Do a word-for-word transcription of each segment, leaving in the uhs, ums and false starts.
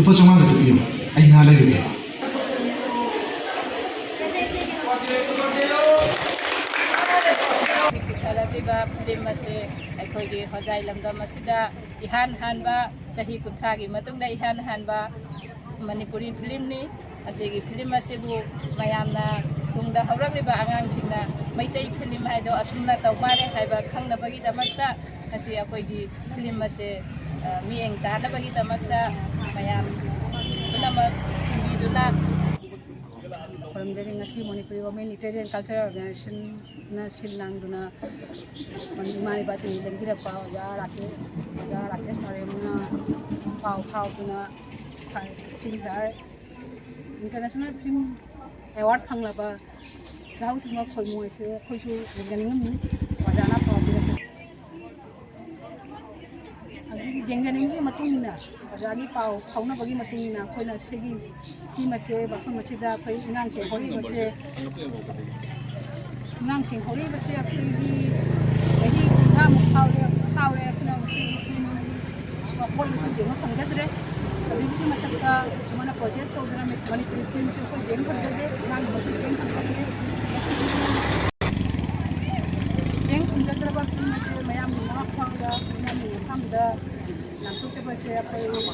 ꯂꯨꯄꯥ ꯆꯥꯝꯃꯉꯥ ꯈꯛꯇ ꯄꯤꯌꯨ, ꯑꯩ ꯉꯥ ꯂꯩꯔꯨꯒꯦ꯫ ꯄꯨꯊꯔꯛꯂꯤꯕ ꯐꯤꯂꯝ ꯑꯁꯤ ꯑꯩꯈꯣꯏꯒꯤ ꯍꯣꯖꯥꯏ ꯂꯝꯗꯝ ꯑꯁꯤꯗ ꯏꯍꯥꯟ ꯍꯥꯟꯕ, ꯆꯍꯤ ꯀꯨꯟꯊ꯭ꯔꯥꯒꯤ ꯃꯇꯨꯡꯗ ꯏꯍꯥꯟ ꯍꯥꯟꯕ ꯃꯅꯤꯄꯨꯔꯤ ꯐꯤꯂꯝꯅꯤ꯫ ꯑꯁꯤꯒꯤ ꯐꯤꯂꯝ ꯑꯁꯤꯕꯨ ꯃꯌꯥꯝꯅ ꯇꯨꯡꯗ ꯍꯧꯔꯛꯂꯤꯕ ꯑꯉꯥꯡꯁꯤꯡꯅ ꯃꯩꯇꯩ ꯐꯤꯂꯝ ꯍꯥꯏꯗꯣ ꯑꯁꯨꯝꯅ ꯇꯧ ꯃꯥꯜꯂꯦ ꯍꯥꯏꯕ ꯈꯪꯅꯕꯒꯤꯗꯃꯛꯇ ꯉꯁꯤ ꯑꯩꯈꯣꯏꯒꯤ ꯐꯤꯂꯝ ꯑꯁꯦ, ꯑ, ꯃꯤꯠꯌꯦꯡ ꯇꯥꯅꯕꯒꯤꯗꯃꯛꯇ ꯃꯌꯥꯝ ꯄꯨꯝꯅꯃꯛ ꯊꯤꯟꯕꯤꯗꯨꯅ ꯈꯨꯔꯨꯝꯖꯔꯤ꯫ ꯉꯁꯤ Manipuri Women Literary and Cultural Organizationꯅ ꯁꯤꯜ ꯂꯥꯡꯗꯨꯅ ꯏꯃꯥ ꯂꯩꯕꯥꯛꯇ ꯂꯦꯡꯕꯤꯔꯛꯄ ꯑꯣꯖꯥ ꯔꯥꯀꯦ-, ꯑꯣꯖꯥ ꯔꯥꯀꯦꯁ ꯅꯥꯔꯦꯝꯅ ꯄꯥꯎ ꯐꯥꯎꯗꯨꯅ ꯐꯤꯜꯝ ꯐꯦꯌꯔ, International Film Award ꯐꯪꯂꯕ ꯆꯍꯥꯎ ꯊꯦꯡꯕ ꯈꯣꯏꯃꯨ ꯍꯥꯏꯁꯦ ꯑꯩꯈꯣꯏꯁꯨ ꯌꯦꯡꯖꯅꯤꯡꯉꯝꯃꯤ꯫ ꯑꯣꯖꯥꯅ ꯄꯥꯎ ꯄꯤꯔꯛꯄ ꯑꯗꯨꯒꯤ ꯌꯦꯡꯖꯅꯤꯡꯕꯒꯤ ꯃꯇꯨꯡ ꯏꯟꯅ, ꯑꯣꯖꯥꯒꯤ ꯄꯥꯎ ꯐꯥꯎꯅꯕꯒꯤ ꯃꯇꯨꯡ ꯏꯟꯅ ꯑꯩꯈꯣꯏꯅ ꯁꯤꯒꯤ ꯐꯤꯝ ꯑꯁꯦ ꯃꯐꯝ ꯑꯁꯤꯗ ꯑꯩꯈꯣꯏ ꯑꯉꯥꯡꯁꯤꯡ ꯍꯧꯔꯛꯏꯕꯁꯦ, ꯑꯉꯥꯡꯁꯤꯡ ꯍꯧꯔꯛꯏꯕꯁꯦ ꯑꯩꯈꯣꯏꯒꯤ ꯆꯍꯤ ꯀꯨꯟꯊ꯭ꯔꯥꯃꯨꯛ ꯐꯥꯎꯔꯦ, ꯐꯥꯎꯔꯦ꯫ ꯑꯗꯨꯅ ꯃꯁꯤꯒꯤ ꯐꯤꯝ ꯃꯈꯣꯏꯅꯁꯨ ꯌꯦꯡꯕ ꯐꯪꯖꯗ꯭ꯔꯦ꯫ ꯑꯗꯨꯒꯤꯁꯨ ꯃꯊꯛꯇ ꯁꯨꯃꯥꯏꯅ ꯄ꯭ꯔꯣꯖꯦꯛ ꯇꯧꯗꯅ ꯃꯅꯤꯄꯨꯔꯤ ꯐꯤꯂꯝꯁꯨ ꯑꯩꯈꯣꯏ ꯌꯦꯡ ꯐꯪꯖꯗꯦ, ꯑꯉꯥꯡ ꯑꯃꯁꯨ ꯌꯦꯡ ꯐꯪꯖꯗꯦ꯫ ꯃꯁꯤꯒꯤ ꯌꯦꯡ ꯐꯪꯖꯗ꯭ꯔꯕ ꯐꯤꯂꯝ ꯑꯁꯤ ꯃꯌꯥꯝꯒꯤ ꯃꯃꯥꯡꯗ, ꯃꯤꯌꯥꯝꯒꯤ ꯃꯐꯝꯗ ꯂꯥꯡꯊꯣꯛꯆꯕꯁꯦ ꯑꯩꯈꯣꯏ,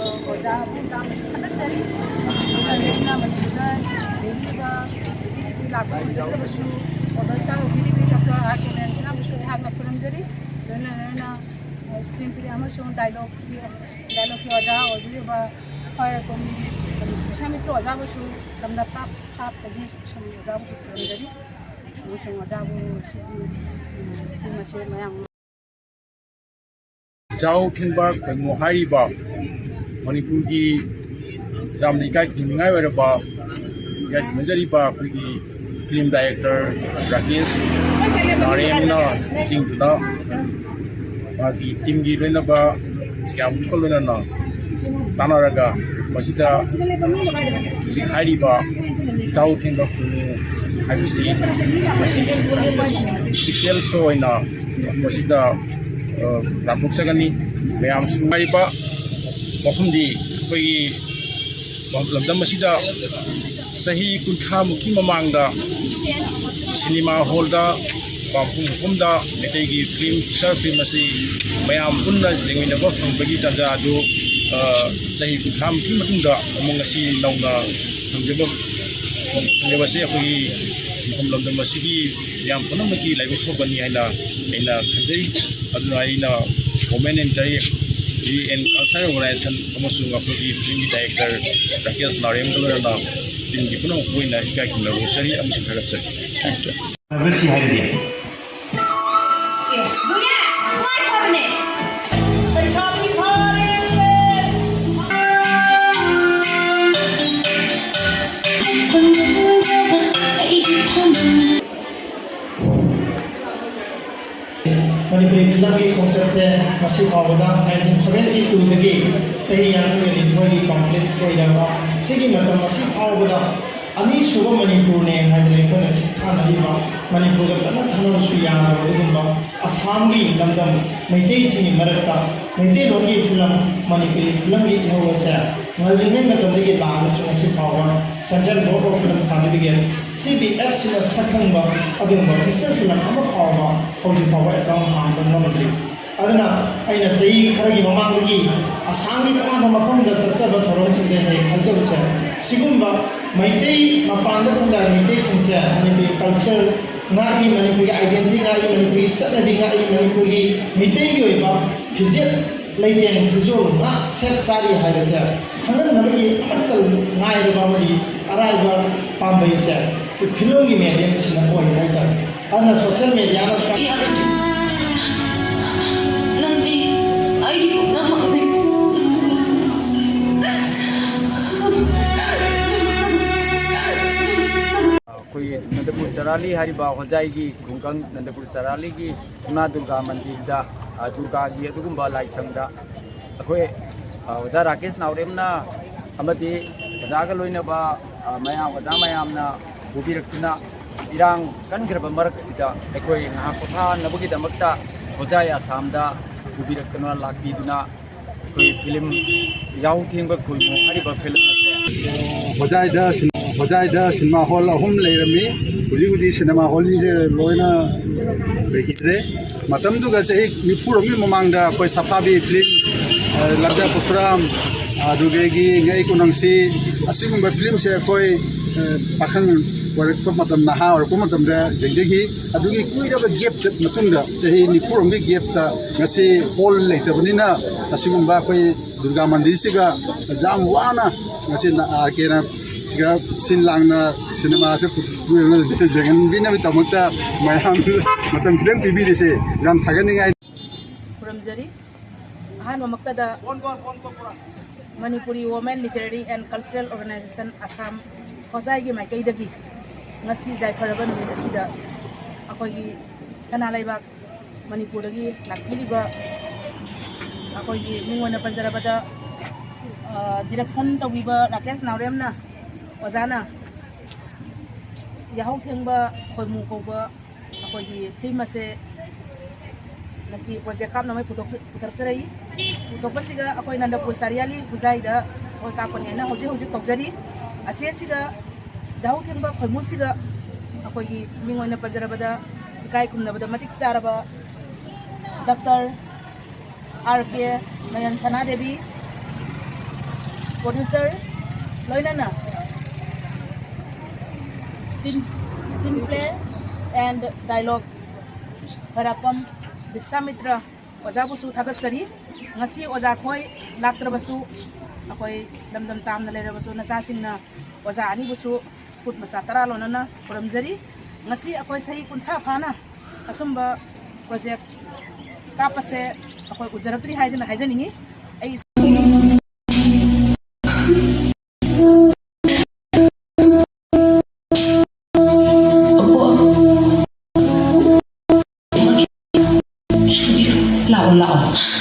ꯑ, ꯑꯣꯖꯥ ꯑꯕꯨꯡ ꯆꯥꯝꯃꯁꯨ ꯊꯥꯒꯠꯆꯔꯤ꯫ ꯑꯗꯨꯒ ꯂꯣꯏꯅꯅ ꯃꯅꯤꯄꯨꯔꯗ ꯂꯩꯔꯤꯕ ꯂꯥꯛꯄ ꯐꯪꯖꯗ꯭ꯔꯕꯁꯨ ꯑꯣꯔꯗꯔ ꯁꯥꯔ ꯑꯣꯏꯕꯤꯔꯤꯕ ꯗꯣꯛꯇꯔ ꯑꯥꯔ ꯀꯦ ꯅꯔꯦꯟꯁꯅꯥꯕꯨꯁꯨ ꯑꯩꯍꯥꯛꯅ ꯈꯨꯔꯨꯝꯖꯔꯤ꯫ ꯂꯣꯏꯅ ꯂꯣꯏꯅꯅ ꯁ꯭ꯀ꯭ꯔꯤꯟ ꯄ꯭ꯂꯦ ꯑꯃꯁꯨꯡ ꯗꯥꯏꯂꯣꯒꯀꯤ, ꯗꯥꯏꯂꯣꯒꯀꯤ ꯑꯣꯖꯥ ꯑꯣꯏꯕꯤꯔꯤꯕ ꯈ꯭ꯋꯥꯏꯔꯥꯛꯄꯝ ꯕꯤꯁ꯭ꯋꯥꯃꯤꯇ꯭ꯔ ꯑꯣꯖꯥꯕꯨꯁꯨ ꯂꯝꯗꯝ ꯊꯥꯞ ꯊꯥꯞꯇꯒꯤ ꯁꯨꯝ ꯑꯣꯖꯥꯕꯨꯁꯨ ꯈꯨꯔꯨꯝꯖꯔꯤ ꯑꯃꯁꯨꯡ ꯑꯣꯖꯥꯕꯨ ꯁꯤꯒꯤ, ꯎꯝ, ꯐꯤꯂꯝ ꯑꯁꯤ ꯃꯌꯥꯝ ꯆꯥꯎ ꯊꯦꯡꯕ ꯈꯣꯏꯃꯨ ꯍꯥꯏꯔꯤꯕ ꯃꯅꯤꯄꯨꯔꯒꯤ ꯌꯥꯝꯅ ꯏꯀꯥꯏ ꯈꯨꯝꯅꯤꯡꯉꯥꯏ ꯑꯣꯏꯔꯕ, ꯏꯀꯥꯏ ꯈꯨꯝꯅꯖꯔꯤꯕ ꯑꯩꯈꯣꯏꯒꯤ ꯐꯤꯂꯝ ꯗꯥꯏꯔꯦꯛꯇꯔ ꯔꯥꯀꯦꯁ ꯅꯥꯔꯦꯝꯅ ꯂꯨꯆꯤꯡꯗꯨꯅ ꯃꯥꯒꯤ ꯇꯤꯝꯒꯤ ꯂꯣꯏꯅꯕ ꯀꯌꯥꯃꯨꯛꯀ ꯂꯣꯏꯅꯅ ꯇꯥꯟꯅꯔꯒ ꯃꯁꯤꯗ ꯍꯧꯖꯤꯛ ꯍꯥꯏꯔꯤꯕ ꯆꯥꯎ ꯊꯦꯡꯕ ꯈꯨꯅꯨ ꯍꯥꯏꯕꯁꯤ ꯃꯁꯤꯒꯤ ꯏꯁꯄꯤꯁꯦꯜ ꯁꯣ ꯑꯣꯏꯅ ꯃꯁꯤꯗ, ꯑ, ꯂꯥꯟꯊꯣꯛꯆꯒꯅꯤ꯫ ꯃꯌꯥꯝꯁꯨ ꯍꯥꯏꯔꯤꯕ ꯃꯐꯝꯗꯤ ꯑꯩꯈꯣꯏꯒꯤ ꯂꯝꯗꯝ ꯑꯁꯤꯗ ꯆꯍꯤ ꯀꯨꯟꯊ꯭ꯔꯥꯃꯨꯛꯀꯤ ꯃꯃꯥꯡꯗ ꯁꯤꯅꯦꯃꯥ ꯍꯣꯜꯗ ꯃꯐꯝ ꯃꯐꯝꯗ ꯃꯩꯇꯩꯒꯤ ꯐꯤꯂꯝ, ꯐꯤꯆꯔ ꯐꯤꯂꯝ ꯑꯁꯤ ꯃꯌꯥꯝ ꯄꯨꯟꯅ ꯌꯦꯡꯃꯤꯟꯅꯕ ꯐꯪꯕꯒꯤ ꯇꯥꯟꯖꯥ ꯑꯗꯨ, ꯑ, ꯆꯍꯤ ꯀꯨꯟꯊ꯭ꯔꯥꯃꯨꯛꯀꯤ ꯃꯇꯨꯡꯗ ꯑꯃꯨꯛ ꯉꯁꯤ ꯅꯧꯅ ꯐꯪꯖꯕ, ꯐꯪꯖꯕꯁꯦ ꯑꯩꯈꯣꯏꯒꯤ ꯏꯟꯐꯝ ꯂꯝꯗꯝ ꯑꯁꯤꯒꯤ ꯃꯤꯌꯥꯝ ꯄꯨꯝꯅꯃꯛꯀꯤ ꯂꯥꯏꯕꯛ ꯐꯕꯅꯤ ꯍꯥꯏꯅ ꯑꯩꯅ ꯈꯟꯖꯩ꯫ ꯑꯗꯨꯅ ꯑꯩꯅ Women in Directing and Culture Organization ꯑꯃꯁꯨꯡ ꯑꯩꯈꯣꯏꯒꯤ ꯐꯤꯂꯝꯒꯤ ꯗꯥꯏꯔꯦꯛꯇꯔ ꯔꯥꯀꯦꯁ ꯅꯥꯎꯔꯦꯝꯒ ꯂꯣꯏꯅꯅ ꯇꯤꯝꯒꯤ ꯄꯨꯝꯅꯃꯛꯄꯨ ꯑꯣꯏꯅ ꯏꯀꯥꯏ ꯈꯨꯝꯅꯕ ꯎꯠꯆꯔꯤ ꯑꯃꯁꯨꯡ ꯊꯥꯒꯠꯆꯔꯤ꯫ ꯍꯥꯏꯕꯁꯤ ꯍꯥꯏꯔꯗꯤ ꯃꯅꯤꯄꯨꯔꯤ ꯐꯤꯂꯝꯒꯤ ꯈꯣꯡꯆꯠꯁꯦ ꯉꯁꯤ ꯐꯥꯎꯕꯗ nineteen seventy two ꯗꯒꯤ ꯆꯍꯤ ꯌꯥꯡꯈꯩꯒ ꯅꯤꯊꯣꯏꯒꯤ complete ꯑꯣꯏꯔꯕ ꯁꯤꯒꯤ ꯃꯇꯝ ꯑꯁꯤ ꯐꯥꯎꯕꯗ ꯑꯅꯤꯁꯨꯕ ꯃꯅꯤꯄꯨꯔꯅꯦ ꯍꯥꯏꯗꯅ ꯑꯩꯈꯣꯏꯅ ꯁꯤꯡꯊꯥꯅꯔꯤꯕ, ꯃꯅꯤꯄꯨꯔꯒ ꯇꯠꯅ ꯊꯥꯅꯕꯁꯨ ꯌꯥꯗꯕ ꯑꯗꯨꯒꯨꯝꯕ ꯑꯁꯥꯝꯒꯤ ꯂꯝꯗꯝ ꯃꯩꯇꯩꯁꯤꯡꯒꯤ ꯃꯔꯛꯇ ꯃꯩꯇꯩꯂꯣꯟꯒꯤ ꯐꯤꯂꯝ, ꯃꯅꯤꯄꯨꯔꯤ ꯐꯤꯂꯝꯒꯤ ꯏꯍꯧ ꯑꯁꯦ ꯉꯜꯂꯤꯉꯩ ꯃꯇꯝꯗꯒꯤ ꯂꯥꯛꯂꯁꯨ ꯉꯁꯤ ꯐꯥꯎꯕ Central Board of Film Certificate, C B F ꯁꯤꯅ ꯁꯛꯈꯪꯕ ꯑꯗꯨꯒꯨꯝꯕ feature film ꯑꯃ ꯐꯥꯎꯕ ꯍꯧꯖꯤꯛ ꯐꯥꯎꯕ account ꯍꯥꯡꯕ ꯉꯝꯗ꯭ꯔꯤ꯫ ꯑꯗꯨꯅ ꯑꯩꯅ ꯆꯍꯤ ꯈꯔꯒꯤ ꯃꯃꯥꯡꯗꯒꯤ ꯑꯁꯥꯝꯒꯤ ꯇꯣꯉꯥꯟꯕ ꯃꯐꯝꯗ ꯆꯠꯆꯕ ꯊꯧꯔꯝꯁꯤꯡꯗ ꯍꯦꯛ ꯈꯟꯖꯕꯁꯦ, ꯁꯤꯒꯨꯝꯕ ꯃꯩꯇꯩ ꯃꯄꯥꯟꯗ ꯈꯨꯟꯗꯥꯔꯤꯕ ꯃꯩꯇꯩꯁꯤꯡꯁꯦ ꯃꯅꯤꯄꯨꯔꯤ culture ꯉꯥꯛꯏ, ꯃꯅꯤꯄꯨꯔꯒꯤ identity ꯉꯥꯛꯏ, ꯃꯅꯤꯄꯨꯔꯒꯤ ꯆꯠꯅꯕꯤ ꯉꯥꯛꯏ, ꯃꯅꯤꯄꯨꯔꯒꯤ ꯃꯤꯇꯩꯒꯤ ꯑꯣꯏꯕ ꯐꯤꯖꯦꯠ ꯂꯩꯇꯦꯡ ꯐꯤꯖꯣꯜ ꯉꯥꯛ ꯁꯦꯠ ꯆꯥꯔꯤ ꯍꯥꯏꯕꯁꯦ ꯈꯪꯍꯟꯅꯕꯒꯤ ꯑꯃꯠꯇ ꯉꯥꯏꯔꯕ ꯑꯃꯗꯤ ꯑꯔꯥꯏꯕ ꯄꯥꯝꯕꯩꯁꯦ ꯐꯤꯂꯝꯒꯤ medium ꯁꯤꯅ ꯑꯣꯏ ꯍꯥꯏꯇꯥꯔꯦ꯫ ꯑꯗꯨꯅ social media ꯅ ꯁ꯭ꯋꯥꯏ ꯅꯪꯗꯤ ꯑꯩꯒꯤ ꯄꯨꯝꯅꯃꯛꯅꯤ꯫ ꯑꯩꯈꯣꯏꯒꯤ ꯅꯟꯗꯄꯨꯔ ꯆꯔꯥꯂꯤ ꯍꯥꯏꯔꯤꯕ ꯍꯣꯖꯥꯏꯒꯤ ꯈꯨꯡꯒꯪ ꯅꯟꯗꯄꯨꯔ ꯆꯔꯥꯂꯤꯒꯤ ꯏꯃꯥ ꯗꯨꯔꯒꯥ ꯃꯟꯗꯤꯔꯗ, ꯑ, ꯗꯨꯔꯒꯥꯒꯤ ꯑꯗꯨꯒꯨꯝꯕ ꯂꯥꯏꯁꯪꯗ ꯑꯩꯈꯣꯏ, ꯑ, ꯑꯣꯖꯥ ꯔꯥꯀꯦꯁ ꯅꯥꯎꯔꯦꯝꯅ ꯑꯃꯗꯤ ꯑꯣꯖꯥꯒ ꯂꯣꯏꯅꯕ, ꯑ, ꯃꯌꯥꯝ, ꯑꯣꯖꯥ ꯃꯌꯥꯝꯅ ꯄꯨꯕꯤꯔꯛꯇꯨꯅ ꯏꯔꯥꯡ ꯀꯟꯈ꯭ꯔꯕ ꯃꯔꯛꯁꯤꯗ ꯑꯩꯈꯣꯏ ꯉꯥꯏꯍꯥꯛ ꯄꯣꯊꯥꯅꯕꯒꯤꯗꯃꯛꯇ ꯍꯣꯖꯥꯏ ꯑꯁꯥꯝꯗ ꯄꯨꯕꯤꯔꯛꯇꯨꯅ ꯂꯥꯛꯄꯤꯗꯨꯅ ꯑꯩꯈꯣꯏ ꯐꯤꯂꯝ ꯌꯥꯍꯧ ꯊꯦꯡꯕ ꯈꯣꯏꯃꯨ ꯍꯥꯏꯔꯤꯕ ꯐꯤꯂꯝ ꯑꯁꯦ ꯍꯣꯖꯥꯏꯗ ꯁꯤꯟ-, ꯍꯣꯖꯥꯏꯗ ꯁꯤꯅꯦꯃꯥ ꯍꯣꯜ ꯑꯍꯨꯝ ꯂꯩꯔꯝꯃꯤ꯫ ꯍꯧꯖꯤꯛ ꯍꯧꯖꯤꯛ ꯁꯤꯅꯦꯃꯥ ꯍꯣꯜꯁꯤꯡꯁꯦ ꯂꯣꯏꯅ ꯂꯩꯈꯤꯗ꯭ꯔꯦ꯫ ꯃꯇꯝꯗꯨꯒ ꯆꯍꯤ ꯅꯤꯐꯨꯔꯣꯝꯒꯤ ꯃꯃꯥꯡꯗ ꯑꯩꯈꯣꯏ ꯁꯐꯥꯕꯤ ꯐꯤꯂꯝ, ꯑ, ꯂꯝꯖꯥ ꯄꯔꯁꯨꯔꯥꯝ, ꯑꯗꯨꯗꯒꯤ ꯉꯛꯏ ꯀꯣꯅꯪꯁꯤ, ꯑꯁꯤꯒꯨꯝꯕ ꯐꯤꯂꯝꯁꯦ ꯑꯩꯈꯣꯏ, ꯑ, ꯄꯥꯈꯪ ꯑꯣꯏꯔꯛꯄ ꯃꯇꯝ, ꯅꯍꯥ ꯑꯣꯏꯔꯛꯄ ꯃꯇꯝꯗ ꯌꯦꯡꯖꯈꯤ꯫ ꯑꯗꯨꯒꯤ ꯀꯨꯏꯔꯕ ꯒꯦꯞꯇ ꯃꯇꯨꯡꯗ, ꯆꯍꯤ ꯅꯤꯐꯨꯔꯣꯝꯒꯤ ꯒꯦꯞꯇ ꯉꯁꯤ ꯍꯣꯜ ꯂꯩꯇꯕꯅꯤꯅ ꯑꯁꯤꯒꯨꯝꯕ ꯑꯩꯈꯣꯏ ꯗꯨꯔꯒꯥ ꯃꯟꯗꯤꯔꯁꯤꯒ ꯌꯥꯝ ꯋꯥꯅ ꯉꯁꯤ ꯑꯥꯔ ꯀꯦꯅ ꯁꯤꯒ ꯁꯤꯜ ꯂꯥꯡꯅ ꯁꯤꯅꯦꯃꯥꯁꯦ ꯄꯨ-, ꯄꯨ-, ꯌꯦꯡꯍꯟꯕꯤꯅꯕꯒꯤꯗꯃꯛꯇ ꯃꯌꯥꯝ ꯃꯇꯝ ꯈꯤꯇꯪ ꯄꯤꯕꯤꯔꯤꯁꯦ ꯌꯥꯝ ꯊꯥꯒꯠꯅꯤꯡꯉꯥꯏ꯫ ꯈꯨꯔꯨꯝꯖꯔꯤ꯫ ꯑꯍꯥꯟꯕꯃꯛꯇꯗ Manipuri Women Literary and Cultural Organization Assam ꯍꯣꯖꯥꯏꯒꯤ ꯃꯥꯏꯀꯩꯗꯒꯤ ꯉꯁꯤ ꯌꯥꯏꯐꯔꯕ ꯅꯨꯃꯤꯠ ꯑꯁꯤꯗ ꯑꯩꯈꯣꯏꯒꯤ ꯁꯅꯥ ꯂꯩꯕꯥꯛ ꯃꯅꯤꯄꯨꯔꯗꯒꯤ ꯂꯥꯛꯄꯤꯔꯤꯕ ꯑꯩꯈꯣꯏꯒꯤ ꯃꯤꯡ ꯑꯣꯏꯅ ꯄꯟꯖꯔꯕꯗ, ꯑ, direction ꯇꯧꯕꯤꯕ ꯔꯥꯀꯦꯁ ꯅꯥꯎꯔꯦꯝꯅ, ꯑꯣꯖꯥꯅ ꯌꯥꯍꯧ ꯊꯦꯡꯕ ꯈꯣꯏꯃꯨ ꯀꯧꯕ ꯑꯩꯈꯣꯏꯒꯤ ꯐꯤꯂꯝ ꯑꯁꯦ ꯉꯁꯤ ꯄ꯭ꯔꯣꯖꯦꯛ ꯀꯥꯞꯅꯕ ꯄꯨꯊꯣꯛꯆ-, ꯄꯨꯊꯣꯛꯆꯔꯛꯏ꯫ ꯄꯨꯊꯣꯛꯄꯁꯤꯒ ꯑꯩꯈꯣꯏ ꯅꯟꯗꯄꯨꯔ ꯆꯥꯔꯤꯌꯥꯂꯤ ꯈꯨꯖꯥꯏꯗ ꯑꯩꯈꯣꯏ ꯀꯥꯞꯀꯅꯤ ꯍꯥꯏꯅ ꯍꯧꯖꯤꯛ ꯍꯧꯖꯤꯛ ꯇꯧꯖꯔꯤ꯫ ꯑꯁꯤꯁꯤꯒ ꯌꯥꯍꯧ ꯊꯦꯡꯕ ꯈꯣꯏꯃꯨꯁꯤꯒ ꯑꯩꯈꯣꯏꯒꯤ ꯃꯤꯡ ꯑꯣꯏꯅ ꯄꯟꯖꯔꯕꯗ ꯏꯀꯥꯏ ꯈꯨꯝꯅꯕꯗ ꯃꯇꯤꯛ ꯆꯥꯔꯕ ꯗꯥꯛꯇꯔ ꯑꯥꯔ ꯀꯦ ꯅꯌꯟ ꯁꯅꯥꯗꯦꯕꯤ, producer, ꯂꯣꯏꯅꯅ screen, screenplay and dialogue ꯈ꯭ꯋꯥꯏꯔꯥꯛꯄꯝ ꯕꯤꯁ꯭ꯋꯥꯃꯤꯇ꯭ꯔ ꯑꯣꯖꯥꯕꯨꯁꯨ ꯊꯥꯒꯠꯆꯔꯤ꯫ ꯉꯁꯤ ꯑꯣꯖꯥ ꯈꯣꯏ ꯂꯥꯛꯇ꯭ꯔꯕꯁꯨ, ꯑꯩꯈꯣꯏ ꯂꯝꯗꯝ ꯇꯥꯝꯅ ꯂꯩꯔꯕꯁꯨ, ꯅꯆꯥꯁꯤꯡꯅ ꯑꯣꯖꯥ ꯑꯅꯤꯕꯨꯁꯨ ꯈꯨꯠ ꯃꯆꯥ ꯇꯔꯥ ꯂꯣꯟꯅꯅ ꯈꯨꯔꯨꯝꯖꯔꯤ꯫ ꯉꯁꯤ ꯑꯩꯈꯣꯏ ꯆꯍꯤ ꯀꯨꯟꯊ꯭ꯔꯥ ꯐꯥꯅ ꯑꯁꯨꯝꯕ ꯄ꯭ꯔꯣꯖꯦꯛ ꯀꯥꯞꯄꯁꯦ ꯑꯩꯈꯣꯏ ꯎꯖꯔꯛꯇ꯭ꯔꯤ ꯍꯥꯏꯗꯅ ꯍꯥꯏꯖꯅꯤꯡꯉꯤ꯫